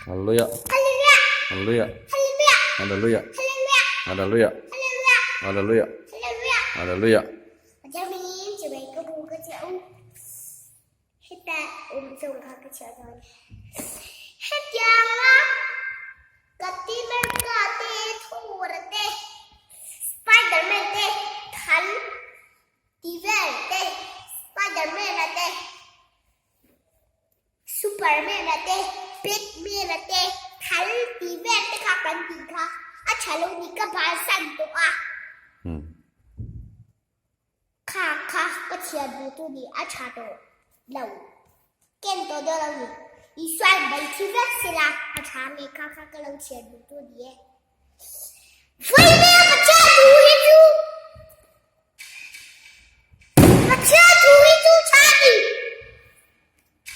Hallelujah. Hallelujah. Hallelujah. Hallelujah. Hallelujah. Hallelujah. Spiderman te thal ti vel te, Spiderman-a te, Superman-a te, Batman-a te, thal ti vel te kha kan tih kha a tha lo ni ka bansan tawh a. Kha kha ka chhiar duh tu ni a tha tawh lo ken tawh dawn lo ni. Isuan bai thi vek sela a tha nge kha kha ka lo chhiar duh tu ni e. Vawiin ka chhiar duh hi chu ka chhiar duh hi chu tha ni.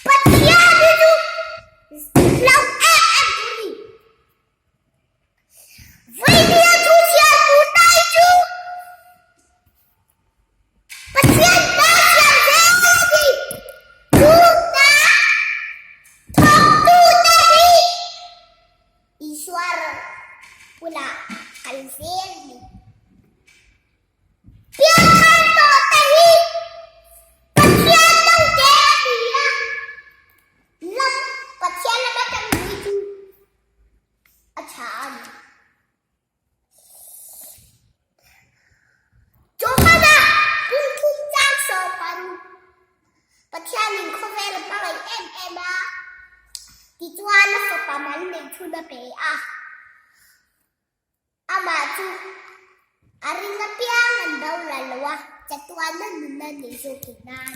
Pathian hi chu hlau em em tur ni. Vawiin thu chhiar tur ta hi chu Pathian ta siam zel a ni. Chu ta thawktu te hi Isua bulah kal zel a ni. Piangthar tawh te hi Pathian lo te a ni a, lam Pathian lama tang hi chu a tha a ni. Johana pungthum chang sawpan Pathianin khawvel a hmangaih em em a, tichuan a fapa mal nei thun a pe a. Amah chu a ring apiang an boral lo a, chatuana nunna nei zawk in nan.